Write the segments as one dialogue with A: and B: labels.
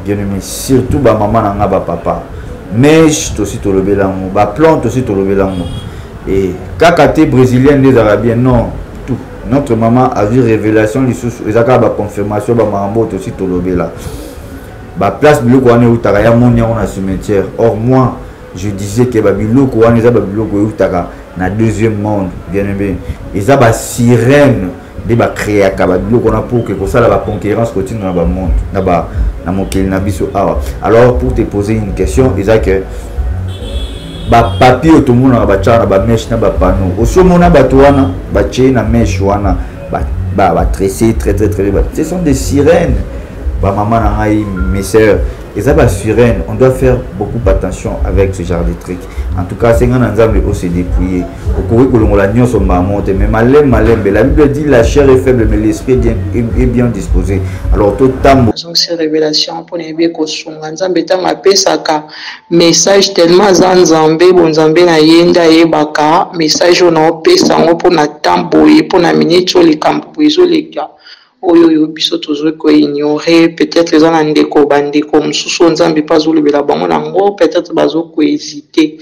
A: Bien aimé, surtout ba maman na nga, ba papa. Mèche tosi tolobela yango, ba plante tosi tolobela yango. Et kaka te brésilien nde ezalaka bien, non, tout. Notre maman a vu révélation lisusu, eza kaka ba confirmation ba makambo oyo tosi tolobela. Ba place biloko wana eutaka ya moni yango na cimetière. Or moi, je disais que ba biloko wana eza ba biloko eutaka na deuxième monde, bien aimé. Eza ba sirène nde ba créaka ba biloko wana pour que kosala ba concurrence kotinda na ba monde na ba na mokili na biso awa. Alors pour te poser une question, eza que ba papier oyo tomonaka batyaka na ba mèche na ba panneau, osi omona bato wana batie na mèche wana ba tresse très très très, ce sont des sirènes. Ba mama na ngai, mes sœurs, eza ba sirène, on doit faire beaucoup attention avec ce genre de truc. En tout cas, senga na Nzambe o se dépouiller. Okoki kolongola nyonso mbala moko te, mais malembe malembe. La Bible dit la chair est faible mais l'esprit est bien disposé. Alors totambo
B: Azongisi révélation mpo na yebi kosunga Nzambe ntango apesaka message, tellement aza Nzambe, bonzambe na ye nde ayebaka message oyo naopesa yango mpona temps boye, mpona minute oyo likambo boye ezoleka oyo oyo biso tozwi koignore. Peut-être eza na ndeko, bandeko mosusu oyo Nzambe mpe azolobela bango nango, peut-être bazokohésite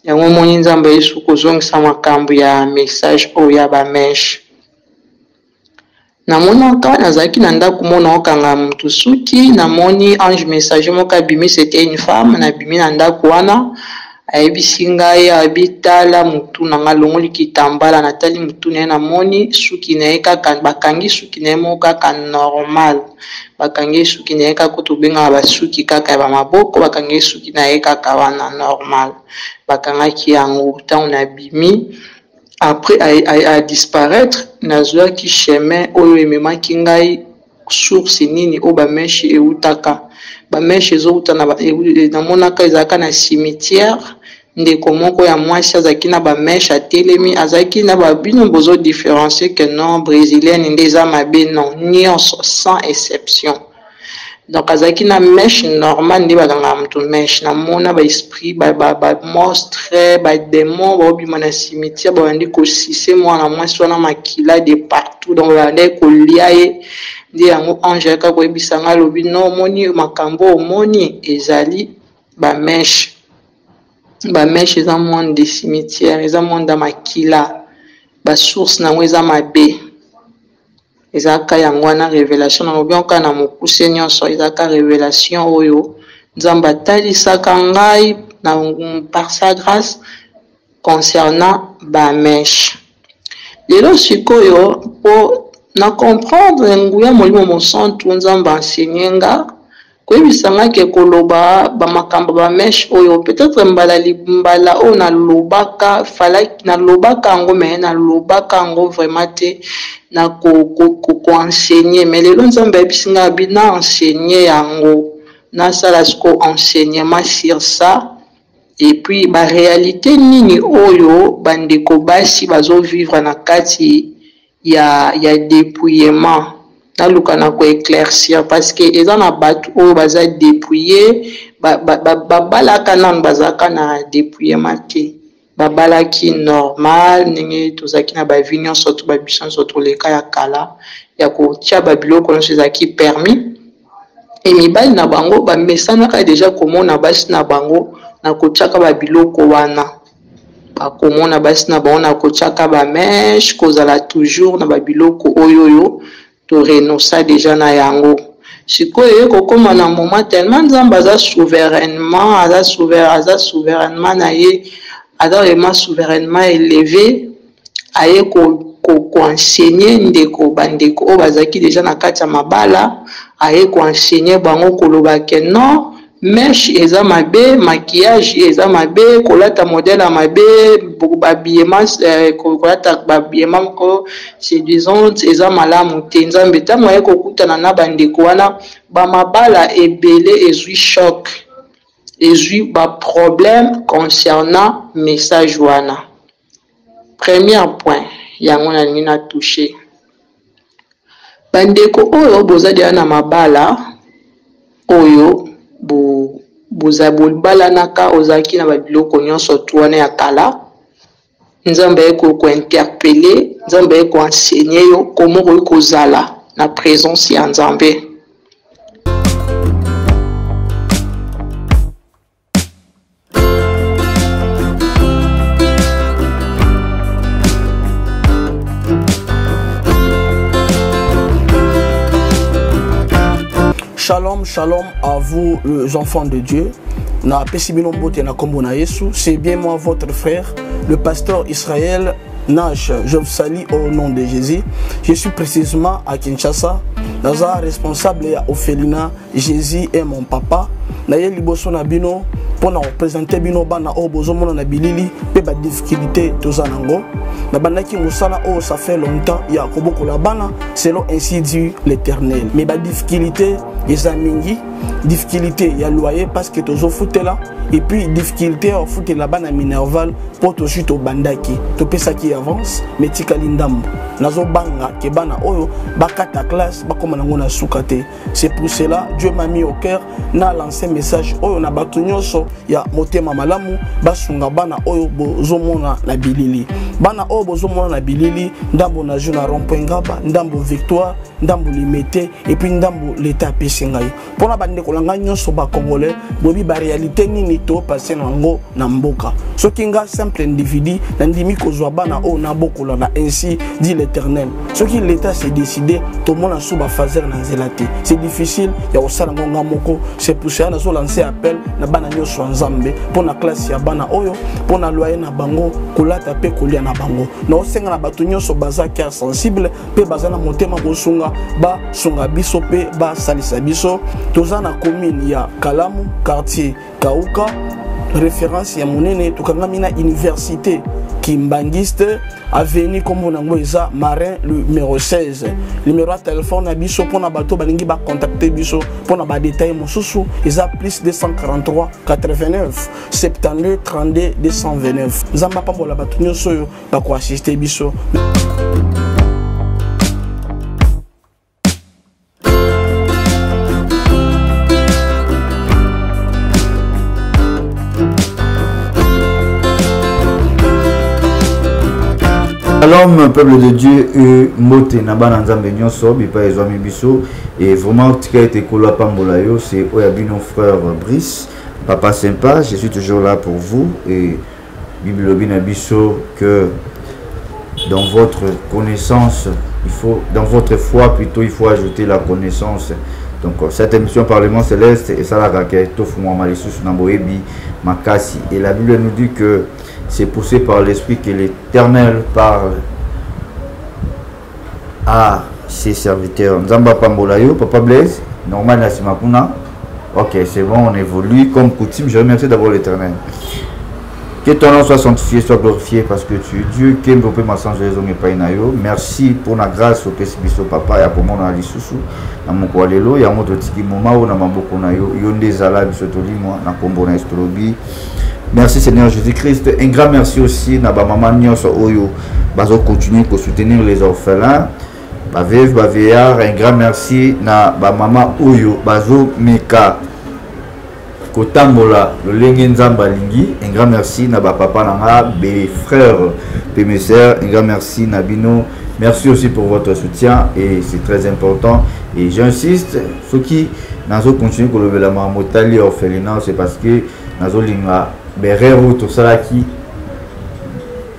B: yango. Omoni Nzambe ayesu kozongisa makambo ya message oyo ya bamèche. Namonaka nazalaki na ndako mona okanga motu suki, namoni ange messager moko abimi, c'était une femme. Nabimi na ndako wana, ayebisi ngai, abi tala motu na ngai, alongoli kitambala, natali motu na ye, namoni suki na ye kaka bakangi suki na ye moko kaka normal, bakangi ye suki na ye kaka tobengaka basuki kaka ya bamaboko, bakangi ye suki na ye kaka wana normal, bakangaki yango. Ntango nabimi après a disparaître, nazwaki chemin oyo ememaki ngai source nini oyo bamèche eutaka. Bamèche ezouta namonaka ezalaka na cimetière. Ndeko moko ya mwasi azalaki na bamèche, atelemi, azalaki na babino. Bozodifférencier que non, brésilienne nde eza mabe, non, nyonso sans exception. Donc azalaki na mèche normale nde bakangaka moto mèche. Namona baesprit, bamonstre, badémon baobima na cimetière, babandi kosise mwana mwasi wana makila de partout, donc babandaki kolia ye. Nde yango ange ayaka koyebisa ngai, alobi no, omoni makambo omoni ezali bamèche. Bamèche eza monde de cimetière, eza monde ya makila, basource nango eza mabe. Ezalaka yango wana révélation nalobi kaka na mokuse nyonso, ezalaka révélation oyo Nzambe atalisaka ngai na par sa grâce concernant bamèche. Lelo sikoyo, mpo na comprendre nguya Molimo Mosantu, Nzambe enseigné nga koyebisa nga ke koloba bamakambo bamèche oyo, peut-être mbala mbala oyo nalobaka, falaki nalobaka yango, mais nalobaka yango vraiment te na koenseigner. Mais lelo Nzambe ayebisi nga, abi na enseigner yango, nasala siko enseignement sur ça et puis baréalité nini oyo bandeko basi bazovivre na kati ya dépouillement. Naluka na koéclaircir parce que eza na bato oyo baza dépouillé, babalaka nanu, bazalaka na dépouillement te, babalaki normal ndenge tozalaki na bavie nyonso to babiso nyonso toleka ya kala ya kotia babiloko nyonso ezalaki permis. E mibali na bango bamesanaka déjà komona basi na bango na kotiaka babiloko wana, bakomona basi na bango na kotiaka bamèche, kozala toujours na babiloko oyo oyo torenonça déjà na yango. Sikoyo eye kokóma na moment, tellement Nzambe aza souverainement, aza souverainement na ye, aza vraiment souverainement élevé, aye koenseigner ndeko, bandeko oyo bazalaki déjà na kati ya mabala, aye koenseigner bango koloba ke non, mèche eza mabe, maquillage eza mabe, kolata modèle ya mabe, bahabillement, kolata bahabillement moko séduisante eza malamu te. Nzambe ntango aye kokutana na bandeko wana, bamabala ebele ezwi choc, ezwi baproblème concernant message wana. Premier point yango nalingi na touche bandeko oyo boza deya na mabala oyo boza bobalanaka, ozalaki na babiloko nyonso tu wana ya kala. Nzambe aye kointerpeller, Nzambe aye koenseigner yo komo okoki kozala na présence ya Nzambe.
C: Shalom, shalom à vous les enfants de Dieu. Na pesi bino mbote na kombo na Yesu. C'est bien moi votre frère, le pasteur Israël Nash. Je vous salue au nom de Jésus. Je suis précisément à Kinshasa. Naza responsable ya orphelinat Jésus est mon papa. Naye liboso na bino mpona kopresente bino bana oyo bozomona na bilili mpe badifficulté toza nango nabandaki mosala oyo ça fait longtemps ya kobokola bana selon ainsi dit l'éternel mais badifficulté eza mingi difficulté ya loyer parce que tozofutela et puis difficulté ya kofutela bana minerval mpo tozwi tobandaki topesaki avance mais tikali ndambo nazobanga ke bana oyo bakata classe bakóma nango na suka te. C'est pour cela Dieu m'a mis au cœur na lancer message oyo na bato nyonso ya motema malamu basunga bana oyo bozomona na bilili. Bana oyo bozomona na bilili, ndambo na jeu na rond-point Ngaba, ndambo Victoire, ndambo Limete et puis ndambo l'État apesi ngai. Mpona bandeko na ngai nyonso ba Congolais, boyebi ba réalité nini to passer na yango na mboka. Soki nga simple individu nandimi kozwa bana oyo nabokola na ainsi dit l'Éternel. Soki l'État s'est décidé, tomona sous ba phaser na nzela te. C'est difficile ya kosala ngo nga moko. C'est pour cela nazo lancer appel na bana nyonso ya Nzambe mpo na classe ya bana oyo, mpo na loyer na bango, kolata mpe kolia na bango. Naosenga na bato nyonso baza cœur sensible mpe baza na motema kosunga, basunga biso mpe basalisa biso. Toza na commune ya Kalamu, quartier Kauka, référence ya monene. Tokangami na université Kimbanguiste, avenue kombo nango eza Marin numéro 16. Numéro ya téléphone na biso mpona bato balingi bacontacte biso mpona badetail mosusu eza plus 243 89 72 32 229. Nzambe apambola bato nyonso oyo bakoassiste biso.
A: Shalom peuple de Dieu et mbote na bana Nzambe nyonso bipai ezwami biso et vraiment tika ete Nkolo apambola yo. C'est oyo ya bino frère Brice, papa sympa, je suis toujours là pour vous. Et Bible elobi na biso que dans votre connaissance, il faut, dans votre foi plutôt, il faut ajouter la connaissance. Donc cette émission Parlement Céleste esalaka ke tofungwama lisusu na boyebi makasi. Et la Bible nous dit que c'est poussé par l'Esprit que l'Éternel parle à ses serviteurs. Nzamba pambola yo, Papa Blaise, normal na sima kuna. Ok, c'est bon, on évolue comme coutume. Je remercie d'abord l'Éternel. Que ton nom soit sanctifié, soit glorifié, parce que tu es Dieu. Kembo pe masanzo ezongi epai na yo. Merci pour la grâce opesi biso papa ya komona lisusu na mokolo ya lelo. Yango totiki moma oyo na maboko na yo. Yo nde ezala biso tolimwa na kombo na Yesu tolobi. Merci Seigneur Jésus-Christ. Un grand merci aussi na ba maman nyonso oyo bazo continuer ko soutenir les orphelins, ba veuves, ba vieillards. Un grand merci na ba maman oyo bazo meka kotambola lolenge Nzambe alingi. Un grand merci na ba papa na nga, be frères pe mes sœurs. Un grand merci na bino. Merci aussi pour votre soutien et c'est très important. Et j'insiste, soki nazo continuer kolobela makambo etali orphelinat, c'est parce que nazolinga berere oyo tosalaki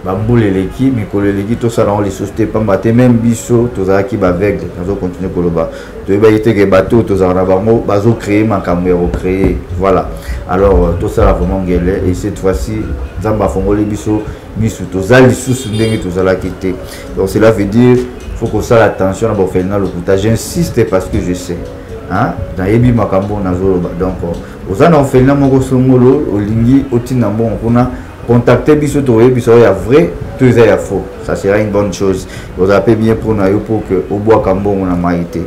A: bambula eleki, mikolo eleki, tosala yango lisusu te, pamba te même biso tozalaki baaveugle. Nazocontinue koloba, toyebaki te ke bato oyo tozalaka na bango bazocreye makambo ya kocreye. Voilà, alors tosala vraiment ngele et cette fois-ci Nzambe afongoli biso misu, toza lisusu ndenge tozalaki te. Donc cela veut dire faut kosala attention na baorphelinat lokuta. J'insiste parce que je sais, hein, nayebi makambo nazoloba. Donc oza na orphelinat moko songolo, olingi otinda mbongo kuna, contacte biso, tokoyebisa oyo ya vrai to eza ya faux. Ça sera une bonne chose, ozala mpe bien mpona yo pour que obwaka mbongo na mai te.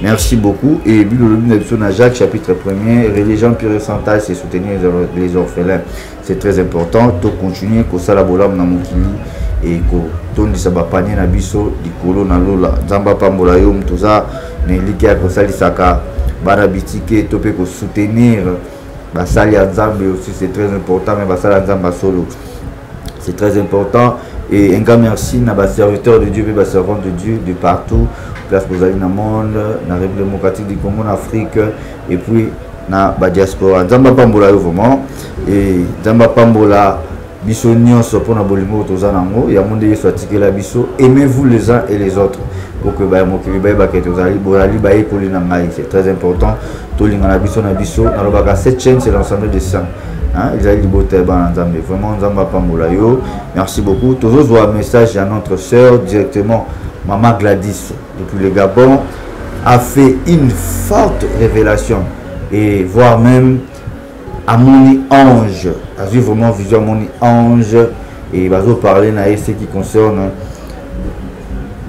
A: Merci beaucoup. Et Bible lobi na biso na Jacques chapitre 1er, religion pure et sans tache, c'est soutenir les orphelins. C'est très important. To continuer kosala bolamu na mokili et kotondisa ba panier na biso likolo na lola. Nzambe apambola yo moto oza na elikya ya kosalisaka bana bitike to mpe kosoutenir basali ya Nzambe aussi, c'est très important. Mais basali ya Nzambe ya solo, c'est très important. Et un grand merci na ba serviteurs de Dieu et ba servantes de Dieu de partout place bozali na monde, na République démocratique du Congo, na Afrique et puis na ba diaspora. Nzambe apambola yo vraiment et Nzambe apambola biso nyonso mpona bolingo oyo toza nango. Yango nde Yesu atikela biso: aimez-vous les uns et les autres. Pour que baya mokili bayeba ke tozali bozali bayekoli na ngai. C'est très important. Tolingana biso na biso. Nalobaka cette chaîne c'est l'ensemble des saints. Hein, ezali libota ya bana Nzambe. Vraiment Nzambe apambola yo. Merci beaucoup. Tozozwa message ya notre sœur directement, Maman Gladys depuis le Gabon, a fait une forte révélation et voire même amoni ange, azwi vraiment vision, amoni ange et bazo parler na ye ce qui concerne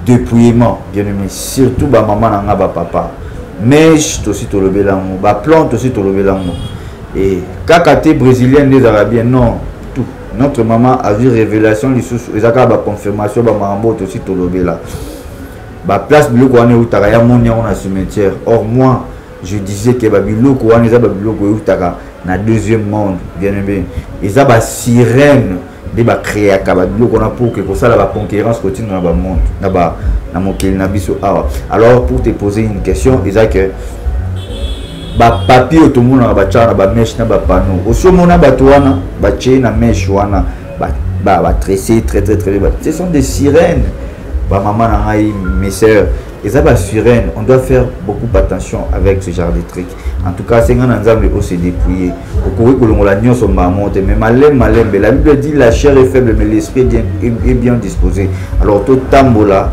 A: dépouillement, bien aimé, surtout ba maman na nga ba papa. Mèche tosi tolobela yango, ba plante tosi tolobela yango. Et kaka te brésilien nde ezalaka bien, non, tout. Notre maman a vu révélation lisusu, ezalaka ba confirmation ba makambo tosi tolobela. Ba place biloko wana eutaka ya moni yango na cimetière. Or moi je disais que ba biloko wana eza ba biloko eutaka na deuxième monde, bien aimé. Eza ba sirène nde ba créaka ba biloko wana pour que kosala ba concurrence kotinda na ba monde, na ba na mokili na biso awa. Alors pour te poser une question, eza que ba papier oyo tomonaka batiaka na ba mèche na ba panneau, osomona bato wana batie na mèche wana ba tressé très très très, ce sont des sirènes. Ba maman na ngai, mes sœurs, eza ba sirène, on doit faire beaucoup attention avec ce genre de truc. En tout cas, senga na Nzambe o se dépouiller. Okoki kolongola nyonso mbala moko te, mais malembe malembe. La Bible dit la chair est faible mais l'esprit est bien disposé. Alors totambola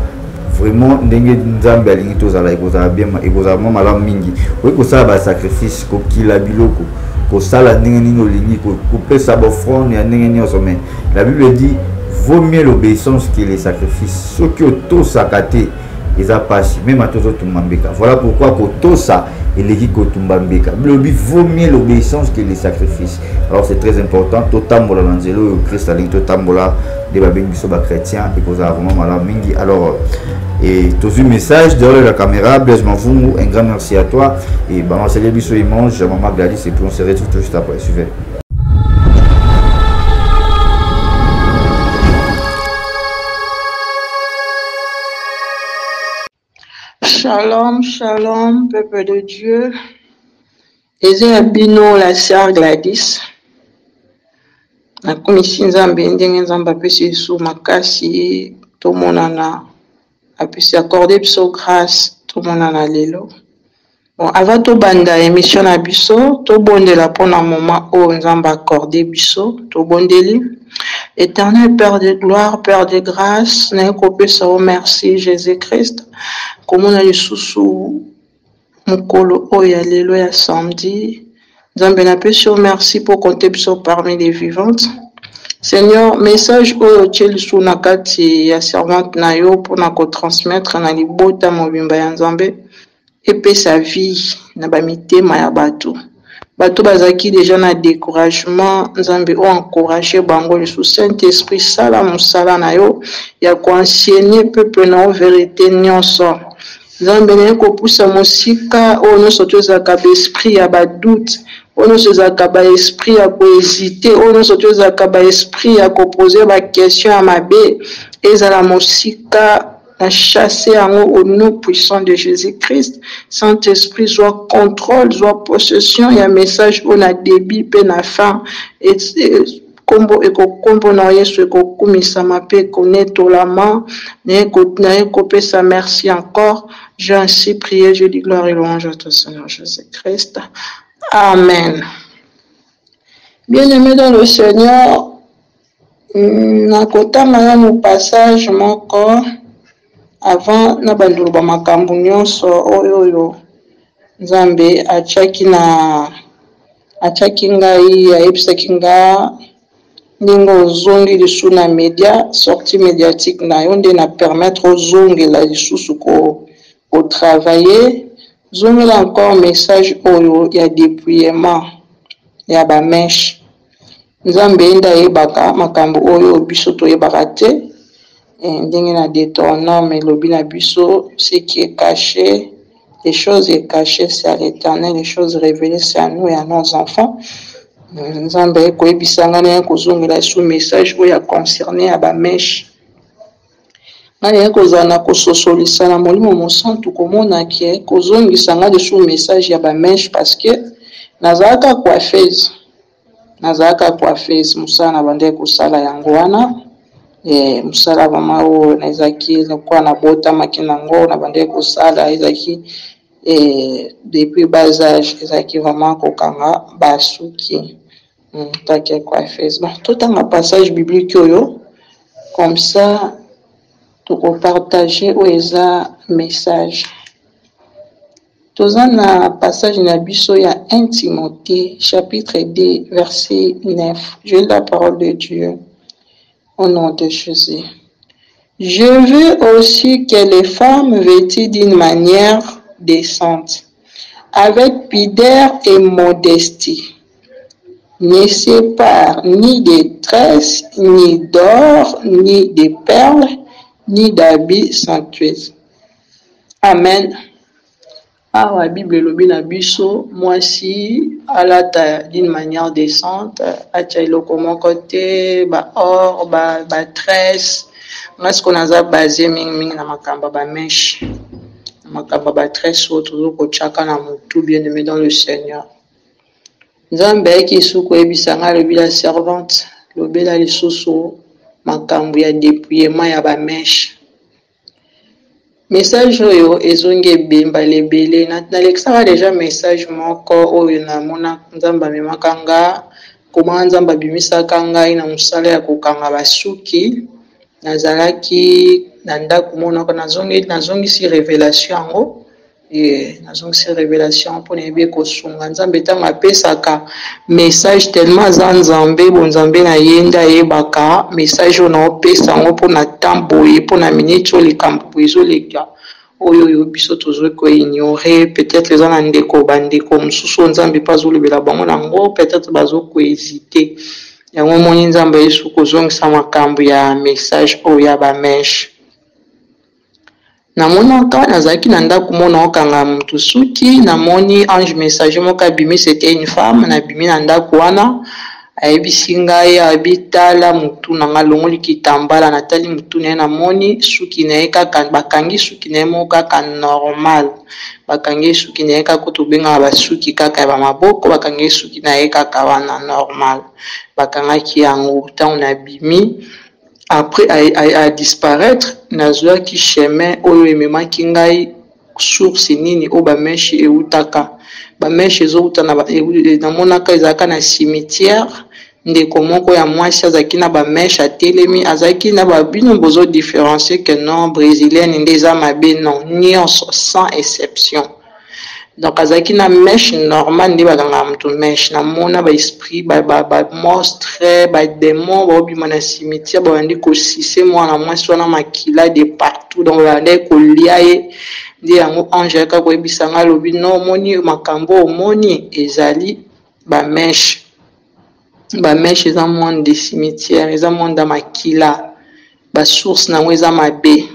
A: vraiment ndenge Nzambe alingi tozala, ekozala bien, ekozala mwa malamu mingi. Okoki kosala ba sacrifice, kokila biloko, kosala ndenge nini olingi, kopesa ba offrande ya ndenge nyonso, mais la Bible dit vaut mieux l'obéissance que les sacrifices. Soki otosaka te eza pasi, même ata ozotumba mbeka. Voilà pourquoi kotosa eleki kotumba mbeka. Bilobi vaut mieux l'obéissance que les sacrifices. Alors c'est très important totambola na nzela oyo Christ alingi totambola, nde babengi biso ba chrétien, ekozala vraiment malamu mingi. Alors et tozwi message derrière la caméra, Blaise Mavungu, un grand merci à toi. Et balancez biso image Maman Gladys et puis on se retrouve tout juste après. Suivez.
B: Shalom, shalom, peuple de Dieu. Eza ya bino la sœur Gladys. Nakumisi Nzambe ndenge Nzambe apesi biso makasi tomonana, apesi accordé biso grâce tomonana lelo. Bon, avant tobanda émission na biso, tobondela mpona moment oyo Nzambe accordé biso, tobondeli. Éternel Père de gloire, Père de grâce, naye kopesa yo merci Jésus-Christ. Komona lisusu mokolo oyo ya lelo ya samedi. Nzambe napesi yo merci pour compter biso parmi les vivantes. Seigneur, message oyo otie lisusu na kati ya servante na yo mpona kotransmettre na libota mobimba ya Nzambe, epesa vie na ba mitema ya bato. Bato bazalaki déjà na découragement, Nzambe o encourager bango lisusu. Saint-Esprit, sala mosala na yo ya koenseigner peuple na yo vérité nyonso. Nzambe naye kopusa mosika oyo nyonso to ezalaka ba esprit ya ba doute, oyo nyonso ezalaka ba esprit ya kohésiter, oyo nyonso to ezalaka ba esprit ya koposer ba question ya mabe, ezala mosika. Na chasser yango au nom puissant de Jésus-Christ. Saint-Esprit, zwa contrôle, zwa possession ya message oyo na début pe na fin. Et kombo ekokombo na Yesu ekokumisama pe ekonetolama. Naye kopesa merci encore. J'ai ainsi prié, je dis gloire et louange à toi, Seigneur Jésus-Christ. Amen. Bien-aimé dans le Seigneur, nakotanga nanu passage moko avant na bandoloba makambo nyonso oyo oyo Nzambe atiaki na atiaki ngai, ayebisaki nga ndenge ozongi lisusu na media, sortie médiatique na yo nde na permettre ozongela lisusu ko travailler. Zongela encore message oyo ya dépouillement ya ba mèche. Nzambe ye nde ayebaka makambo oyo biso toyebaka te. Ndenge na Deutéronome elobi na biso, ce qui est caché, les choses est cachées, c'est à l'Éternel, les choses révélées, c'est à nous et à nos enfants. Nzambe aye koyebisa ngai naye kozongela sous message oyo ya concerné ya ba mèche. Ngai naye kozala na kososolisa na molimo mosantu komona ke kozongisa ngai lisusu message ya ba mèche parce que nazalaka coiffeuse. Nazalaka coiffeuse, mosala na bandaki kosala yango wana. Eh, mosala vraiment oyo nazalaki lokola nabotamaki nango, nabandaki kosala, ezalaki eh, depuis bas âge, ezalaki vraiment kokanga basuki take coiffeuse. Bon, totanga passage biblique oyo, comme ça tokopartage oyo eza message. Toza na passage na biso ya 1 Timothée chapitre 2 verset 9. Je lis la parole de Dieu au nom de Jésus. Je veux aussi que les femmes vêtues d'une manière décente, avec pudeur et modestie, ne séparent ni de tresses, ni d'or, ni de perles, ni d'habits somptueux. Amen. Awa Bible elobi na biso mwasi alata d'une manière décente, atia eloko moko te, ba or, ba, ba tresse. Nga sikoyo naza base mingi mingi na makambo ya ba mèche, na makambo ya ba tresse oyo tozo kotiaka na motu. Bien aimé dans le Seigneur, Nzambe ayaki lisusu koyebisa ngai, alobi: "La servante, lobela lisusu makambo ya dépouillement ya ba mèche." Message oyo ezongi ebembala ebele. Nalekisaka déjà message moko oyo namona Nzambe amemaka nga, koma Nzambe abimisaka ngai na mosala ya kokanga basuki. Nazalaki na ndako monoko, nazongisi révélation yango. Nazongisi révélation mpona yebi ekosunga. Nzambe ntango apesaka message, tellement aza Nzambe, bonzambe na ye nde ayebaka message oyo naopesa yango mpona temps boye, mpona minute oyo likambo boye ezoleka, oyo oyo biso tozwi koignore. Peut-être eza na ndeko, bandeko mosusu oyo Nzambe mpe azolobela bango nango, peut-être bazokohésite. Yango omoni Nzambe ayesu kozongisa makambo ya message oyo ya ba mèche. Namonaka nazalaki na ndako mona okanga motu suki, namoni ange messager moko abimi, c'était une femme. Nabimi na ndako wana, ayebisi ngai, abi: "Tala motu na nga." Alongoli kitambala, natali motu na ye, namoni suki na ye kaka bakangi suki na ye moko kaka normal, bakangi suki na ye kaka tobengaka basuki kaka ya bamaboko, bakangi suki na ye kaka wana normal, bakangaki yango. Ntango nabimi, après a disparaître, nazwaki chemin oyo ememaki ngai source nini oyo ba mèche eutaka. Ba mèche ezouta, namonaka ezalaka na cimetière. Ndeko moko ya mwasi azalaki na ba mèche, atelemi, azalaki na babino. Bozodifférencier que non, brésilienne nde eza mabe? Non, nyonso sans exception. Donc azalaki na mèche normale nde bakangaka moto mèche. Namona baesprit, bamonstre, badémon baobima na cimetière, babandi kosise mwana mwasi wana, makila de partout. Donc babandaki kolia ye. Nde yango ange ayaka koyebisa ngai, alobi: "No, omoni makambo omoni ezali ba mèche. Ba mèche eza monde de cimetière, eza monde ya makila, basource nango eza mabe."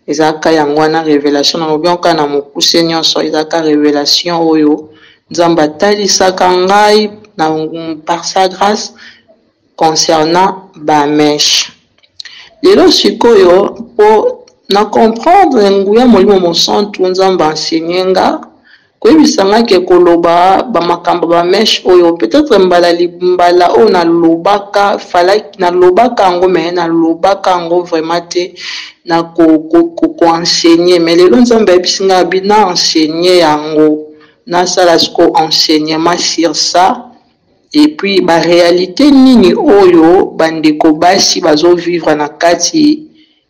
B: Ezalaka yango wana révélation nalobi kaka na mokuse nyonso. Ezalaka révélation oyo Nzambe atalisaka ngai na par sa grâce concernant ba mèche. Lelo sikoyo, mpo na comprendre nguya Molimo Mosantu, Nzambe enseigné nga, koyebisa nga ke koloba bamakambo ba mèche oyo, peut-être mbala mbala oyo nalobaka, falaki nalobaka yango, mais nalobaka yango vraiment te na koenseigner. Mais lelo Nzambe ayebisi nga, abi na enseigner yango, nasala siko enseignement sur ça et puis baréalité nini oyo bandeko basi bazovivre na kati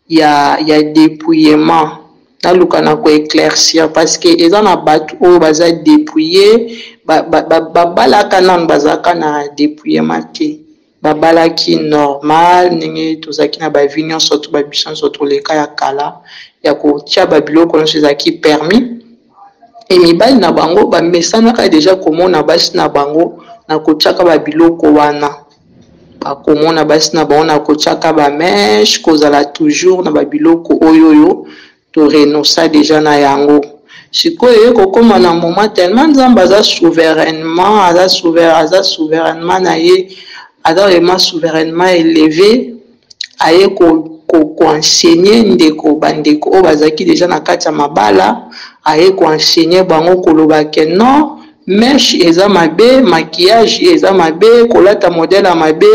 B: ya dépouillement. Naluka na koéclaircir parce que eza na bato oyo baza dépouillé, babalaka nanu, bazalaka na dépouillement te, babalaki normal ndenge tozalaki na bavie nyonso to babiso nyonso toleka ya kala ya kotia babiloko nyonso ezalaki permis. E mibali na bango bamesanaka déjà komona basi na bango na kotiaka babiloko wana, bakomona basi na bango na kotiaka ba mèche, kozala toujours na babiloko oyo oyo torenonça déjà na yango. Sikoyo eye kokóma na moment, tellement Nzambe aza souverainement, aza souverainement na ye, aza vraiment souverainement élevé, aye koenseigner ndeko, bandeko oyo bazalaki déjà na kati ya mabala, aye koenseigner bango, koloba ke non, Mèche eza mabe, maquillage eza mabe, kolata modèle ya mabe,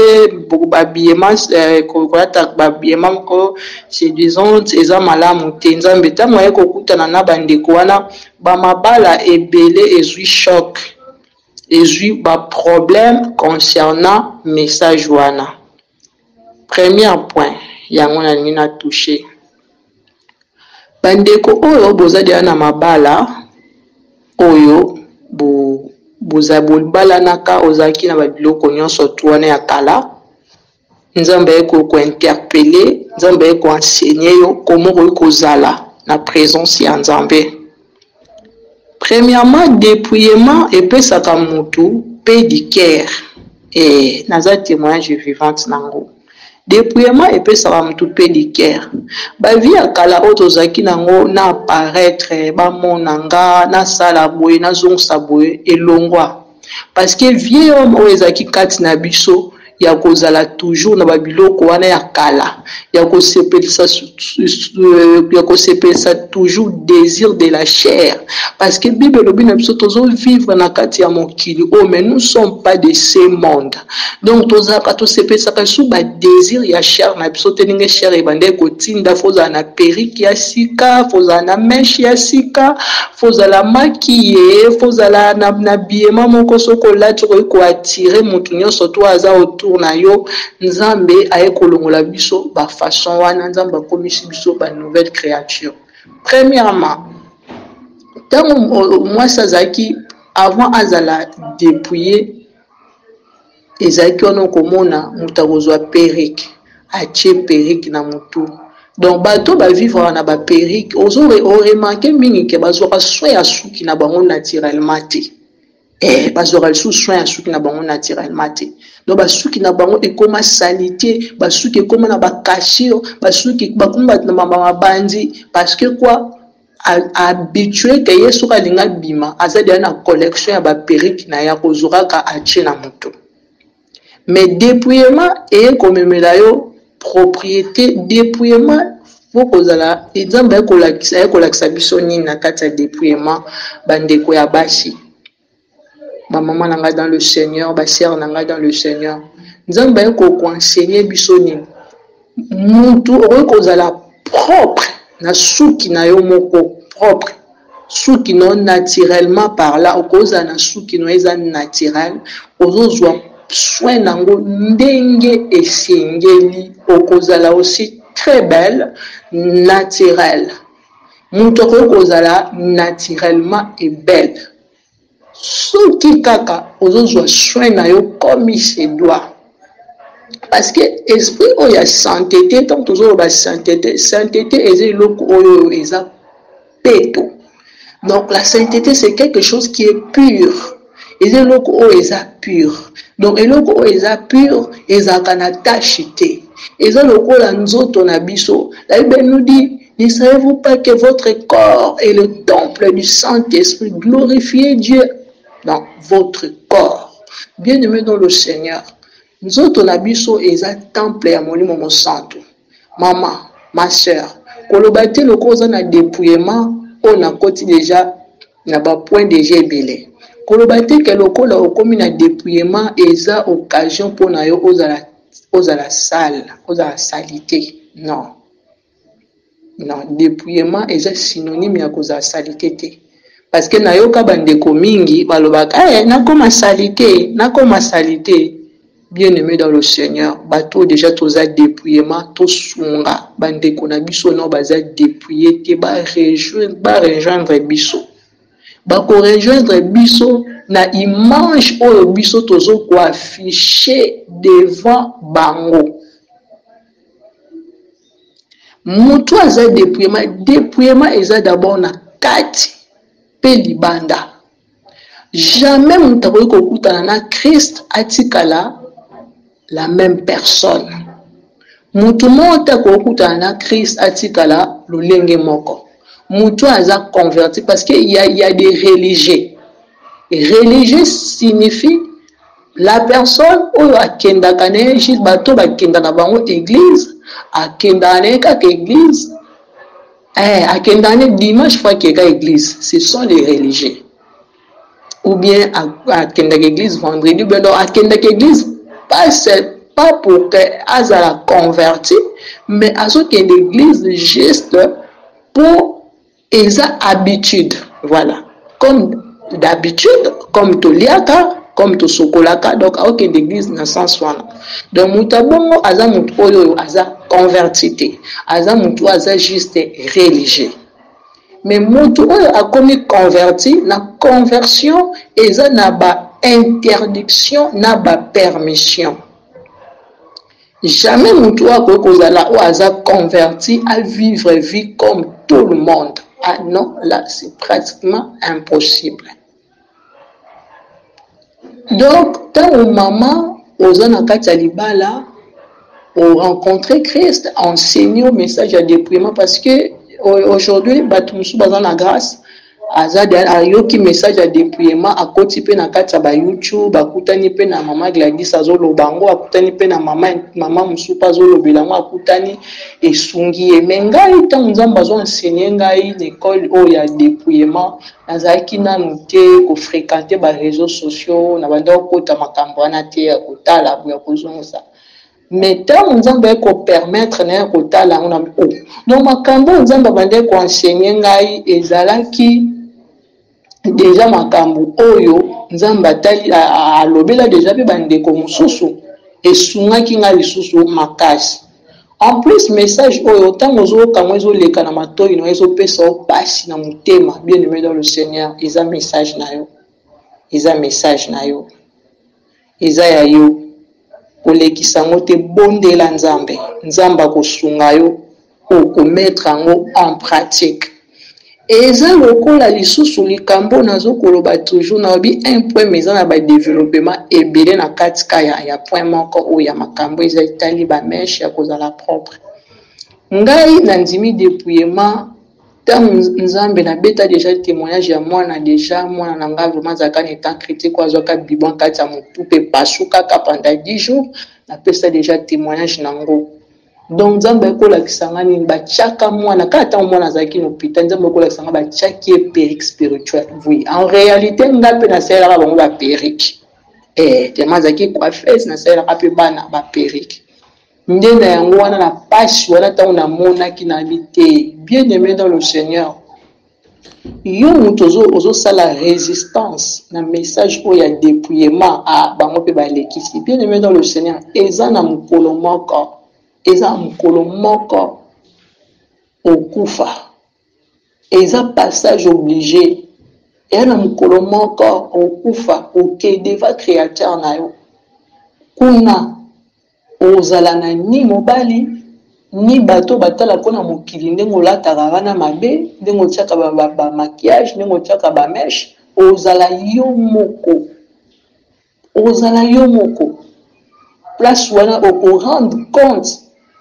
B: ba habillement eh, kolata ba habillement moko séduisante eza malamu te. Nzambe ntango aye kokutana na bandeko wana, ba mabala ebele ezwi choc, ezwi ba problème concernant message wana. Premier point yango nalingi na toucher. Bandeko oyo boza deja na mabala oyo bo boza bobalanaka ozalaki na babiloko nyonso tu wana ya kala nzambe aye ko interpeller nzambe aye ko enseigner yo comment okoki kozala na presence ya nzambe premièrement dépouillement epesaka mutu pe du cœur eh, naza témoignage vivante nango Depouillement epesaka mutu pe liqueur. Ba vie ya kala oyo tozalaki nango na apparaître bamona nga nasala boye nazongisa boye elongwa. Parce que vieux homme oyo ezalaki kati na biso ya kozala toujours na ba biloko wana ya kala ya kosepelisa ya kosepelisa toujours désir de la chair parce que bible elobi na biso tozo vivre na kati ya mokili oyo mais nous sommes pas de ce monde donc tozalaka tosepelisaka lisusu ba désir ya chair na biso te ndenge chair ebandaki kotinda fo ozala na perruque ya sika fo ozala na mèche ya sika fo ozala maquille fo ozala na, na billement moko soki olati okoki koattire motu nyonso to aza autour na yo nzambe aye kolongola biso ba façon wana nzambe akomisi biso ba nouvelle créature premièrement ntango mwasi azalaki avant azala dépouille Ezalaki wana okomona moto akozwa perruque atie perruque na mutu donc bato ba vivraka na ba perruque ozo o remarquer mingi ke bazwaka soin ya suki na bango naturellement te eh bazwaka lisusu soin ya suki na bango naturellement te donc basuki na bango ekoma salite basuki ekoma na ba cassure basuki bakomi bato na mabandi parce que quoi habitue ke ye soki alingi abima aza deja na collection ya ba perruque na ye akozwa kaka atie na moto mais dépouillement eye komemela yo propriété dépouillement fo kozala nzambe aye kolakisa aye kolakisa biso nini na kati ya dépouillement bandeko ya basi ba maman na ngai dans le seigneur ba sœur na ngai dans le seigneur nzambe aye koenseigner biso nini mutu okoki kozala propre na suki na yo moko propre suki no naturellement par là okozala na suki no eza naturel ozozwa soin nango ndenge esengeli okozala aussi très belle naturelle Moto akoki kozala naturellement et belle soki kaka ozozwa soin na yo comme il se doit. Parce que esprit oyo ya sainteté, ntango tozoloba sainteté, sainteté eza eloko oyo eza peto. Donc la sainteté c'est quelque chose qui est pur. Eza eloko oyo eza pur. Donc eloko oyo eza pur ezalaka na tache te. Eza lokola nzoto na biso. La Bible nous dit Ne savez-vous pas que votre corps est le temple du Saint-Esprit Glorifiez Dieu dans votre corps. Bien-aimé dans le Seigneur, nzoto na biso eza temple ya molimo mosantu. Mama, ma sœur, koloba te lokola oza na dépouillement oyo nakoti deja na ba point deja ebele. Koloba te ke lokola okomi na dépouillement eza occasion mpo na yo ozala ozala sale, ozala salite. Non. Non, depouillement eza synonyme ya kozala salite te. Parce que nayoka bandeko mingi balobaka eh, nakoma salite, nakoma salite. Bien aimé dans le Seigneur, bato déjà toza depouillement, tosunga bandeko na biso nao baza depouillé te, ba rejoindre, ba rejoindre biso. Bako rejoindre biso na image oyo biso tozo ko afficher devant bango. Mutu aza depouillement, depouillement eza d'abord na kati pe libanda. Jamais mutu akoki kokutana na Christ atikala la même personne. Mutu moko te akoki kokutana na Christ atikala lolenge moko. Mutu aza converti parce que il y a, y a des religieux. Religieux signifie La personne oyo akendaka na ye juste bato bakenda na bango église akendaka na ye kaka église eh, akendaka na ye dimanche fois akeka église ce sont les religieux. Ou bien akendaka église vendredi, ou bien donc akendaka église pas, pas pour que azala converti, mais azokende église juste pour eza habitude. Voilà, comme d'habitude, comme toliaka, comme tosokolaka, donc aokende église na sens wana. Donc moto abongo aza moto oyo aza converti te, aza moto oyo aza juste religieux. Mais moto oyo akomi converti, na conversion eza na ba interdiction na ba permission. Jamais moto oyo akoki kozala oyo aza converti a vivre vie comme tout le monde. Ah non, là c'est pratiquement impossible. Donc ntango mama oza na kati ya libala, o rencontrer Christ, enseigner au message ya dépouillement, parce que aujourd'hui bato mosusu baza na grâce, aza ayoki message ya dépouillement, akoti mpe na kati ya ba YouTube, akutani mpe na mama Gladys azoloba yango, akutani mpe na mama mosusu mpe azolobela yango, akutani, esungi ye. Mais ngai, ntango Nzambe azo enseigner ngai na école oyo ya dépouillement, nazalaki nanu te kofréquenter baréseaux sociaux, na banda kokota makambo wana te ya kotala boya kozongisa. Mais ntango Nzambe aye kopermettre na ye kotala yango na o, donc makambo oyo Nzambe abandaki koenseigner ngai ezalaki déjà makambo oyo Nzambe atali alobela déjà mpe bandeko mosusu. Esungaki ngai lisusu makasi. En plus, message oyo, ntango ozoyoka yango, ezoleka na matoi na yo, ezopesa yo mpasi na motema. Bien aimé dans le Seigneur, eza message na yo, eza message na yo, eza ya yo. Kolekisa yango te. Bondela Nzambe, Nzambe akosunga yo okomettre yango en pratique. Eza lokola lisusu likambo nazokoloba toujours, nalobi un point, mais eza na badéveloppement ebele na kati ka ya point moko oyo ya makambo eza etali bamèches ya kozala propre. Ngai nandimi dépouillement ntango Nzambe nabeta déjà témoignage ya mwana. Déjà mwana na ngai vraiment azalaka na état critique, oyo azwaka biberon kati ya motu mpe pasu kaka pendant 10 jours. Napesa déjà témoignage nango. Donc Nzambe akolakisa nga nini? Batiaka mwana kaka ntango mwana azalaki na hôpital, Nzambe akolakisa nga batiaki ye perruque spirituelle. Oui, en réalité nga mpe nasalelaka bango baperruque, tellement azalaki coiffeuse, nasalelaka mpe bana baperruque. Nde na yango wana, na pasi wana, ntango namonaki, nayebi te. Bien aimé dans le Seigneur, yo moto ozosala résistance na message oyo ya dépouillement, a bango mpe balekisi. Bien aimé dans le Seigneur, eza na mokolo moko, eza mokolo moko okufa, eza passage obligé. Eya na mokolo moko okufa, okende devant Créateur na yo. Kuna ozala na ni mobali ni bato batala mpona mokili, ndenge olataka wana mabe, ndenge otiaka bamaquillage, ndenge otiaka bamèches. Ozala yo moko, ozala yo moko. Place wana okorendre compte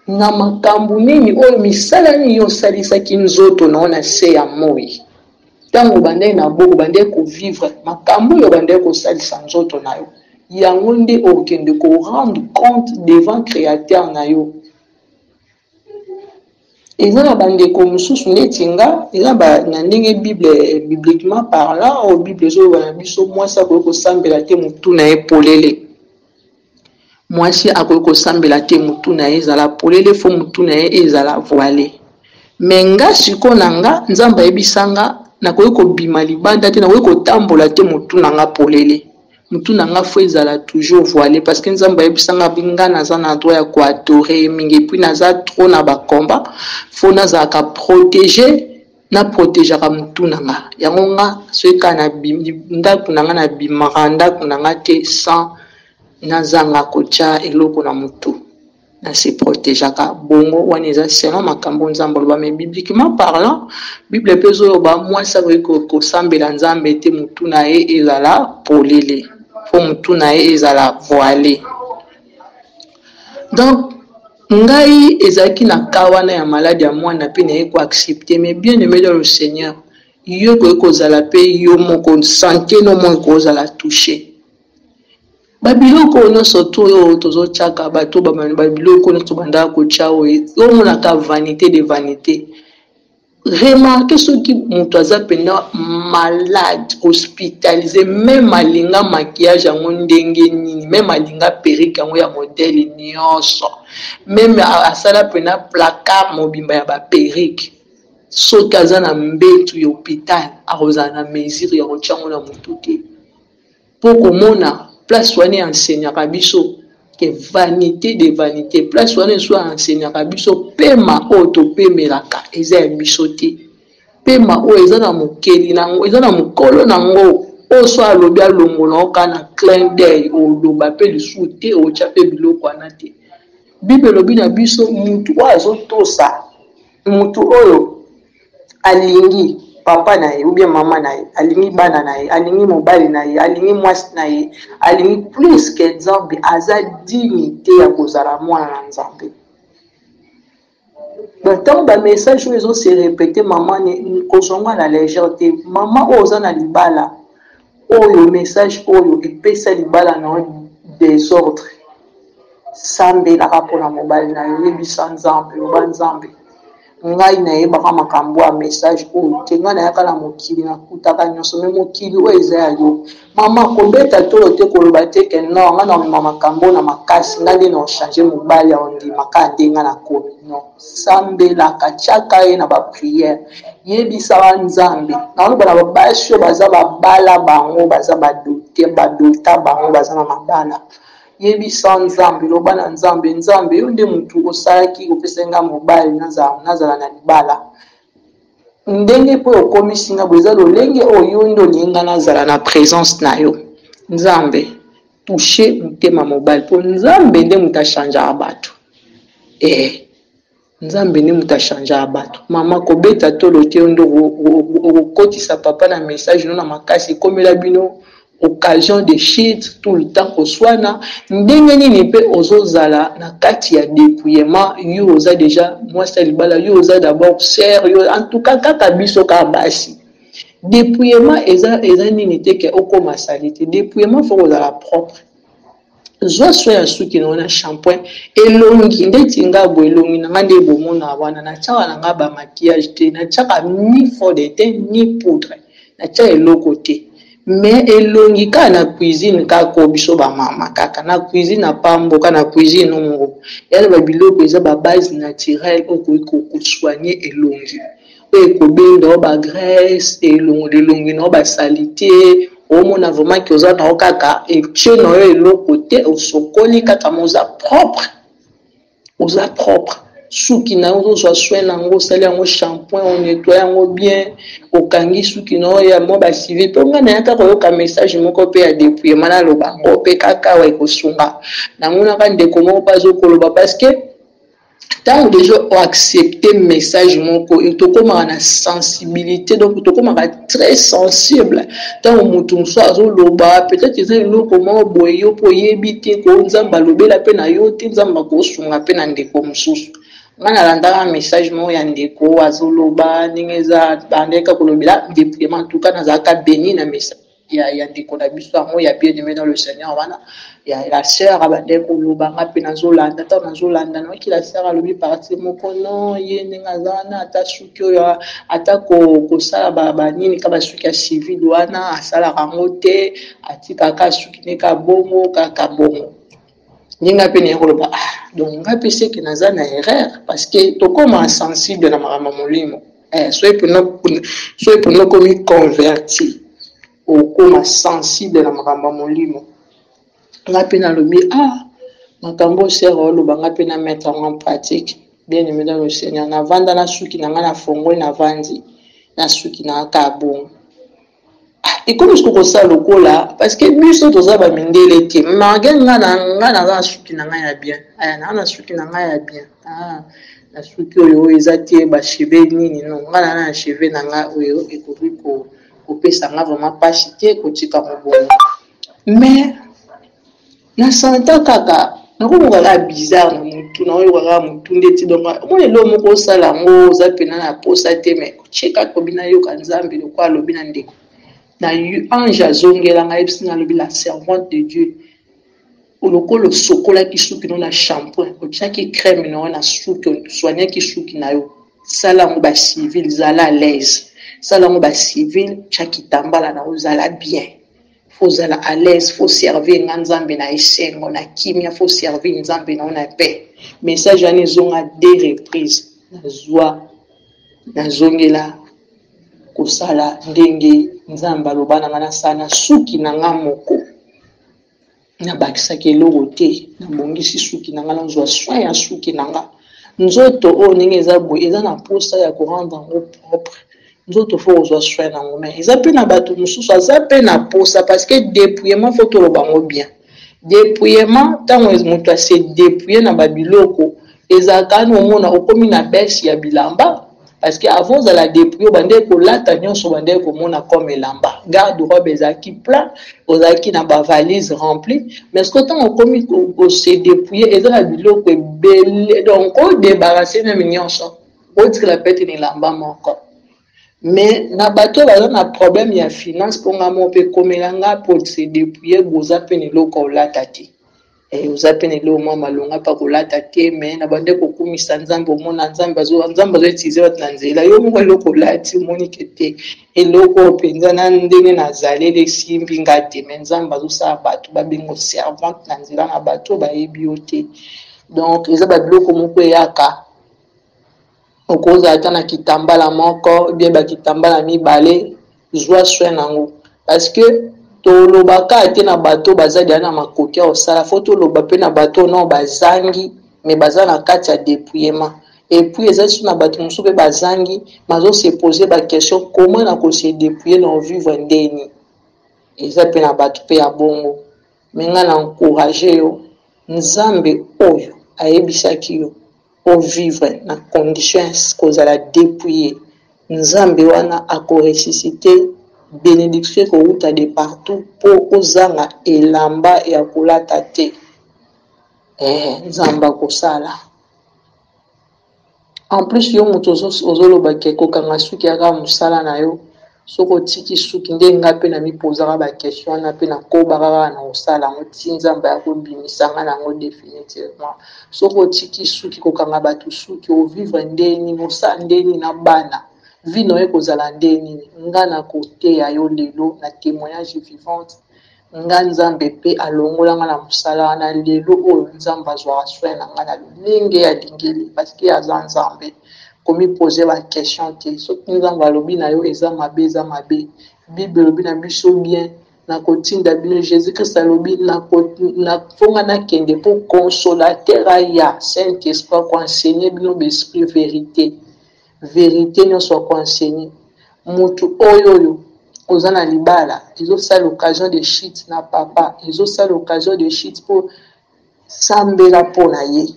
B: na makambo nini oyo, misala nini yo osalisaki nzoto na yo na se ya moi. Ntango obandaki na boko, obandaki kovivre, makambo oyo obandaki kosalisa nzoto na yo, yango nde okende korendre compte devant Créateur na yo. Eza na bandeko mosusu neti nga, eza na ndenge Bible, bibliquement parlant, oyo Bible ezoloba na biso, mwasi akoki kosambela te motu na ye polele. Mwasi akoki kosambela te motu na ye ezala polele, faut motu na ye ezala voile. Mais nga sikoyo na nga, Nzambe ayebisa nga nakoki kobima libanda te, nakoki kotambola te motu na nga polele. Motu na nga faut ezala toujours voile, parce que Nzambe ayebisa nga bi nga naza na droit ya koadorer ye mingi, et puis naza trop na bacombat, faut nazalaka protégé, naprotégeaka motu na nga. Yango nga soki kaka na ndako na nga, nabimaka ndako na nga te sans nazanga kotia eloko na motu, nase protégeaka bongo. Wana eza selon makambo Nzambe aloba. Mais bibliquement parlant, Bible mpe ezoloba mwasi akoki kosambela Nzambe te motu na ye ezala polele, faut motu na ye ezala voile. Donc ngai ezalaki na ka wana ya maladi ya mwana mpe naye koaccepter. Mais bien aimé dans le Seigneur, yo ekoki kozala mpe yo moko santé no mo ekozala touché. Babiloko oyo nyonso to oyo tozotiaka bato, babiloko nyonso bandaka kotya oyo, omonaka vanité de vanité. Remarque soki moto aza mpenza malade hospitalisé, meme alinga maquillage yango ndenge nini, meme alinga perruque yango ya modèle nyonso, meme asala mpenza placard mobimba ya ba perruque, soki aza na mbetu ya hôpital akozala na mesure ya kotia yango na motu te. Po komona place wana e enseignaka biso que vanite de vanite, place wana esu enseignaka biso pema oyo topemelaka eza ya biso te. Pema oyo eza na mokeli nango, eza na mokolo nango oyo so alobi alongola yo kaka na clin d'oeil, oloba pe lisusu te, otya pe biloko wana te. Bible elobi na biso mutu oyo azotosa, mutu oyo alingi papa na ye ou bien mama na ye, alingi bana na ye, alingi mobali na ye, alingi mwasi na ye, alingi plus que Nzambe, aza digne te ya kozala mwana na Nzambe. Donc ntango ba message oyo ezo se répéter, mama kozwa ngo na légère te. Mama oyo oza na libala oyo, message oyo epesa libala na yo désordre, sambelaka mpona mobali na yo, yebisa Nzambe, loba Nzambe, ngai nayebaka makambo ya message oyo te, ngai nayaka na mokili nakutaka nyonso, me mokili oyo eza ya yo. Mama, kobeta tolo te, koloba te ke non, ngai naomema makambo na makasi, ngai nde naochange mobali ya ondima kaka nde ngai nakomi. Non, sambelaka, tiaka ye na bapriere, yebisaka Nzambe. Naoloba na babasi oyo baza babala bango, baza badote, badota bango, baza na mabala, yebisa Nzambe, loba na Nzambe, Nzambe, yo nde motu osalaki opesaki ngai mobali nazala na libala, ndenge mpe okomisi nga boye eza lolenge oyo yo nde olingi nga nazala na présence na yo. Nzambe, touche motema mobali, mpo Nzambe nde moto achangeaka bato. Nzambe nde moto achangeaka bato. Mama, kobeta tolo te, yo nde okokotisa papa na message no na makasi, ekomela bino occasion de chute tout le temps, koswana ndenge nini mpe ozozala na kati ya dépouillement. Yo oza déjà mwasi ya libala, yo oza d'abord sœur, yo en tout cas kaka biso kaka basi. Dépouillement eza nini te ke okoma sali te. Dépouillement faut kozala propre. Zwa soin ya suki na yo na shampoing, elongi ndeti nga boye, elongi na nga nde bomona wana, natiaka na nga ba maquillage te, natiaka ni fond de teint ni poudre, natia eloko te, mais elongi kaka na cuisine, kaka biso ba mama kaka na cuisine, na pamboka na cuisine moko ya na ba biloko eza ba base naturelle oyo okoki kosoigne elongi, oyo ekobenda yo ba graisse, elongola elongi na yo ba salite, omona vraiment ke oza na yo kaka etie na yo eloko te, osokoli kaka ma oza propre, oza propre. Suki na yo ozozwa soin na yango, osali yango shampoing, onettoye yango bien, okangi suki na yo ya mwa basive. Mpo ngai nayaka koyoka message moko mpe ya dépouillement, naloba yango mpe kaka awa ekosunga. Namonaka ndeko moko mpe azokoloba, parce que ntango deja oaccepte message moko, tokomaka na sensibilité, donc tokomaka très sensible ntango moto mosusu azoloba. Peut-être eza eloko moko boye yo mpo oyebi te ko Nzambe alobela mpe na yo te, Nzambe akosunga mpe na ndeko mosusu. Ngai nalandaka message moko ya ndeko azoloba ndenge eza bandeka kolobela dépouillement. En tout cas nazalaka béni na message ya ndeko na biso yango ya bien aimé dans le Seigneur wana ya la sœur abandaki koloba. Nga mpe nazolanda, ntango nazolanda nayoki la sœur alobi partie moko, non, ye ndenge aza wana, ata suki oyo, ata kosala banini ka basuki ya civile wana asalaka yango te, atikaka suki ne ka bongo kaka bongo. Ndenge mpe naye koloba, ah, donc nga mpe seke naza na erreur, parce que tokóma sensible na makambo ya molimo. Soki mpona okomi converti, okóma sensible na makambo ya molimo. Nga mpe nalobi, ah, makambo oyo sœur oloba, nga mpe na mettre yango en pratique. Bien aimé dans le Seigneur, navanda na suki na nga, nafongoli, navandi na suki na nga kaka bongo. Ekomi soki kosala lokola, parce que biso toza bamindele te, malgré nga na nga naza na suki na ngai ya bien, aya naa na suki na ngai ya bien, na suki oyo eza te bacheveux nini, non, nga na na cheveux na ngai oyo ekoki kopesa nga vraiment mpasi te kotika mobongo, mais nasanta kaka nakomoka kaka bizarre na motu, naoyoka kaka motu ndeti. Donc omona eloko moko osala yango, oza mpena na posa te, mais otie kaka obi nayoka Nzambe lokola alobi na ndeko na ange azongelanga, ayebisi nga, alobi, la servante de Dieu, lokola osokolaki suki no na shampoing, otiaki crème na yo na suki, osoignaki suki na yo. Sala yango ba civil, zala à l'aise. Sala yango ba civil, tya kitambala na yo, zala bien. Faut zala à l'aise, faut servir nga Nzambe na esengo, na kimia, faut servir Nzambe na yo na paix. Message wana ezonga deux reprises. Nazwa, nazongela kosala ndenge Nzambe aloba na nga nasala na suki na nga moko. Nabakisaki eloko te, nabongisi suki na nga, nazwa soin ya suki na nga. Nzoto oyo ndenge eza boye, eza na posa ya ko rendre yango propre. Nzoto faut kozwa soin na yango, mais eza pe na bato mosusu aza pe na posa parce que dépouillement faut toloba yango bien. Dépouillement, ntango moto a se dépouiller na ba biloko, ezalaka wana omona okomi na baisse ya bilamba. Parce que avant ozala dépouillé, obandaki kolata nyonso, obandaki komona comme elamba. Garde-robe ezalaki plein, ozalaki na ba valise remplie. Mais ce que ntango okomi ko se dépouiller, eza na biloko ebele. Donc, o débarrasser même nyonso, otikala peut-être na elamba moko. Mais na bato baza na problème ya finance, mpo nga moko mpe ekomela nga mpo se dépouiller, boza mpe na eloko olata te. Oza pe na eloko mwa malonga pa kolata te, mais na bande kokumisa Nzambe, omona Nzambe azo, Nzambe azo utiliser bato na nzela. Yo moko eloko olati, omoni ke te eloko oyo mpenza na ndenge nazaleli esimbi nga te, mais Nzambe azosala bato babengo servante na nzela na bato oyo bayebi yo te. Donc eza ba biloko moko eyaka, okozala ata na kitambala moko bien ba kitambala mibale, zwa soin nango parce que tolobaka te na bato baza deja na makoki ya kosala, faut toloba pe na bato non bazangi mais baza na kati ya dépouillement. Et puis eza lisusu na bato mosusu pe bazangi, bazo se poser ba question comment na ko se dépouiller na vivre ndeni. Eza pe na bato pe ya bongo, mais nga na encourager yo, Nzambe oyo ayebisaki yo o vivre na condition ya kozala dépouillé, Nzambe wana ako ressusciter bénédiction ekowuta de partout po ozanga elamba ya kolata te. Nzambe akosala. En plus yo moto ozoloba ke kokanga suki ya kaka mosala na yo, soki otiki suki nde nga pe na mipozaka ba question wana pe nakobaka kaka na kosala yango ti Nzambe ya kobimisa nga na yango définitivement. Soki otiki suki, kokanga bato suki, ovivre nde nini, osala nde nini na bana, vie na yo ekozala nde nini. Nga na koteya yo lelo na témoignage vivante, nga Nzambe pe alongola nga na mosala wana lelo oyo Nzambe azwaka soin na nga na lolenge alingeli parce que aza Nzambe. Komiposer ba question te, soki Nzambe alobi na yo eza mabe, eza mabe. Bible elobi na biso bien, nakotinda bino, Jésus-Christ alobi, nafonga nakende po consolateur aya, Saint-Esprit ako enseigner bino ba esprit vérité. Vérité nyonso ako enseigner. Mutu oyo oyo oza na libala, ezosala occasion de chute na papa, ezosala occasion de chute po sambela po na ye.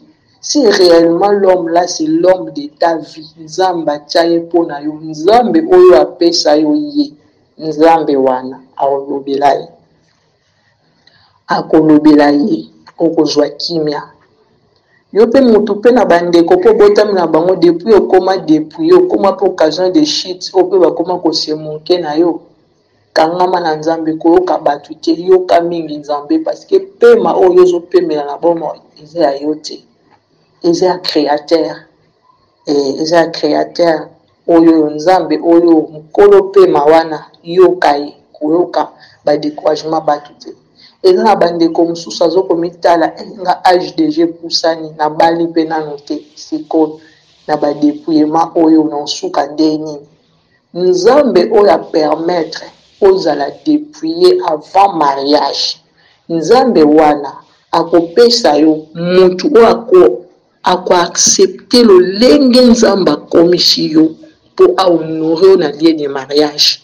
B: Si réellement l'homme là c'est l'homme de ta vie, Nzambe atia ye po na yo, Nzambe oyo apesa yo ye, Nzambe wana akolobela ye. Akolobela ye, okozwa kimia. Yo pe mutu pe na bandeko po botami na bango depuis okoma depuis okoma pe occasion de chute oyo pe bakoma ko se moquer na yo. Kangama na Nzambe, koyoka bato te, yoka mingi Nzambe parce que pema oyo ozopemela na bomoi eza ya yo te, eza ya créateur. Eza ya créateur oyo Nzambe oyo mokolo pema wana, yoka ye, koyoka ba découragement bato te. Eza na bandeko mosusu azokomitala, nga âge déjà epusani, nabali pe nano te, sikoyo na ba dépouillement oyo na osuka nde nini. Nzambe oyo a permettre ozala dépouillé avant mariage, Nzambe wana akopesa yo mutu oyo ako accepter lolenge Nzambe akomisi yo po a honorer yo na lieu de mariage.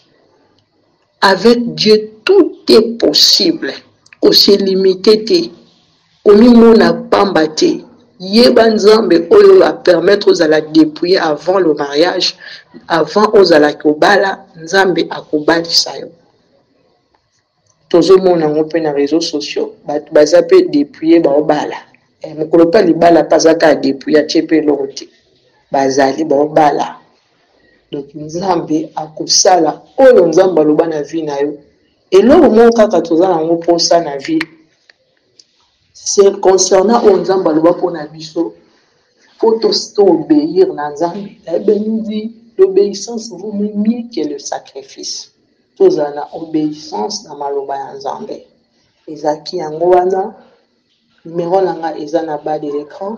B: Avec Dieu tout est possible. Ko se limiter te, komimona pamba te. Yeba Nzambe oyo a permettre ozala dépouillé avant le mariage, avant ozala kobala, Nzambe akobalisa yo. Tozomona yango pe na réseaux sociaux, bato baza pe dépouillé baobala. Mokolo pe libala pe aza kaka dépouillé, atie pe eloko te. Bazali baobala. Donc Nzambe akosala oyo Nzambe aloba na vie na yo. Eloko moko kaka toza nango posa na vie, c'est concernant oyo Nzambe aloba mpona biso. Faut to to obéir na Nzambe. La Bible nous dit l'obéissance vaut mieux que le sacrifice. Tozala na obéissance na maloba ya Nzambe. Ezalaki yango wana numero na nga eza na bas de l'écran.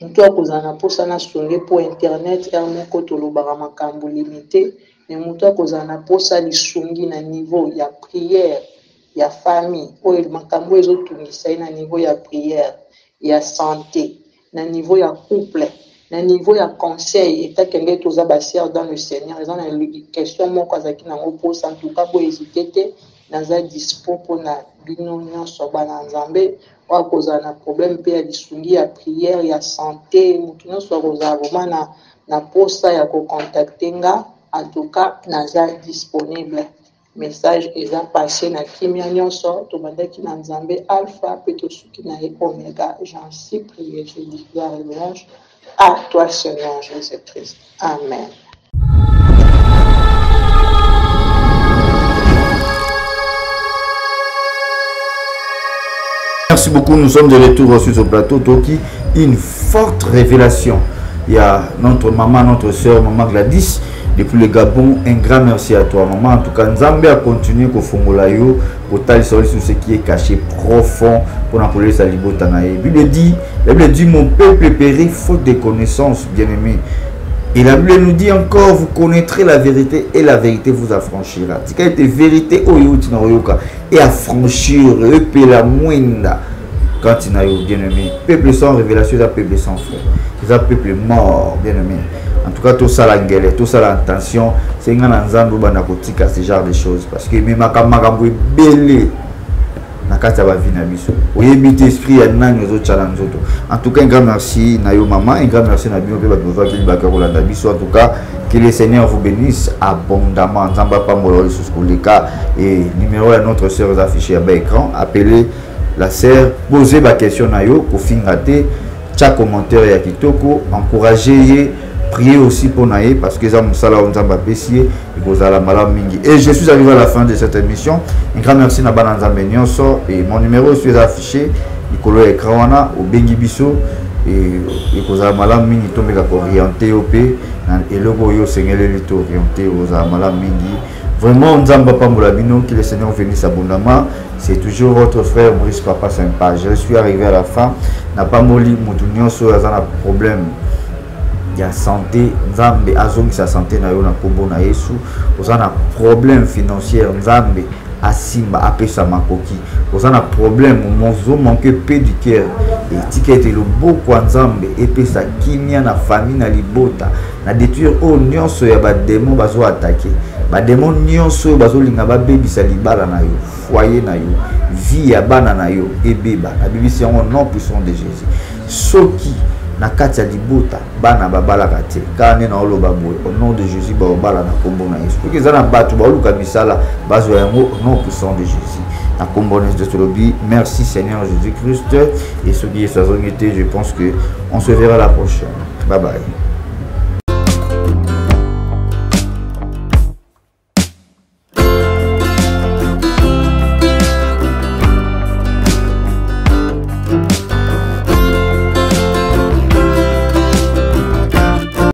B: Moto akozala na mposa na songe mpo internet heure moko tolobaka makambo limite, mais moto akozala na mposa lisungi na niveau ya prière ya famille oyo makambo oyo ezotungisa ye na niveau ya prière ya sante na niveau ya couple na niveau ya conseil etake nde toza ba sœur dans le Seigneur eza na question moko azalaki nango mposa en tout cas bo hésiter te naza dispo mpona bino nyonso bana Nzambe oyo akozala na problème mpe ya lisungi ya prière ya sante moto nyonso akozala vraiment na na posa ya kocontacte nga en tout cas naza disponible. Message eza passe na kimia nyonso tobandaki na Nzambe alpha pe tosuki na ye omega j'en suis prie je dis gloire et louange à toi Seigneur Jésus Christ amen.
A: Merci beaucoup, nous sommes de retour sur ce plateau Toki. Une forte révélation. Il y a notre maman, notre soeur, maman Gladys, depuis le Gabon. Un grand merci à toi, maman. En tout cas, Nzambe a continué kofongola yo, kotalisa yo sur ce qui est caché profond pour nakolesa libota na ye. Bible dit, la Bible dit, mon peuple périt faute de connaissances, bien-aimé. Et la Bible nous dit encore, vous connaîtrez la vérité et la vérité vous affranchira. Tika ete vérité oyo euti na koyoka et affranchir epela mwinda kati na yo, bien-aimé. Peuple sans révélation eza peuple sans foi, eza peuple mort, bien-aimé. En tout cas, tosala ngele, tosala attention, senga na Nzambe obanda kotika ce genre de choses parce que ememaka makambo ebele na kati ya bavi na biso. Oyebi te esprit ya nani ozotya na nzoto. En tout cas, un grand merci na yo mama, un grand merci na bino mpe bato bozwaki libaka ya kolanda biso. En tout cas, que le Seigneur vous bénisse abondamment. Nzambe apambola lisusu koleka. Et numéro ya notre sœur eza affiché ya ba écran. Appelez la sœur, posez ba question na yo, kofinga te, tia commentaire ya kitoko, encouragez ye, priez aussi pour na ye parce que eza mosala oyo Nzambe apesi ye, ekozala malamu mingi. Et je suis arrivé à la fin de cette émission. Un grand merci na bana Nzambe nyonso. Et mon numéro aussi eza affiché likolo ya écran wana, obengi biso et ekozala malamu mingi tomeka kooriente yo mpe na eloko oyo osengeleli to oriente, ozala malamu mingi. Vraiment, Nzambe apambola bino, que le Seigneur bénisse abondamment. C'est toujours votre frère Brice Papa Sympa. Je suis arrivé à la fin. Napamboli mutu nyonso aza na problème ya santé, Nzambe azongisa santé na yo na kombo na Yesu. Oza na problème financier, Nzambe asimba apesa makoki. Oza na problème mozo manque paix du cœur, etika ete loboko ya Nzambe epesa kimia na famille na libota, na détruire oyo nyonso ya bademo bazo attaquer, bademo nyonso oyo bazolinga babebisa libala na yo, foyer na yo, vie ya bana na yo ebeba. Nabebisi yango nom puissant de Jésus. Soki na kati ya libota bana babalaka te, kaka nde naoloba boye, au nom de Jésus baobala na kombo na Yesu. Soki eza na bato baoluka misala, bazwa yango au nom puissant de Jésus, na kombo na Yesu tolobi merci Seigneur Jésus Christ. Et soki Yesu azongi te, je pense que on se verra la prochaine. Bye bye.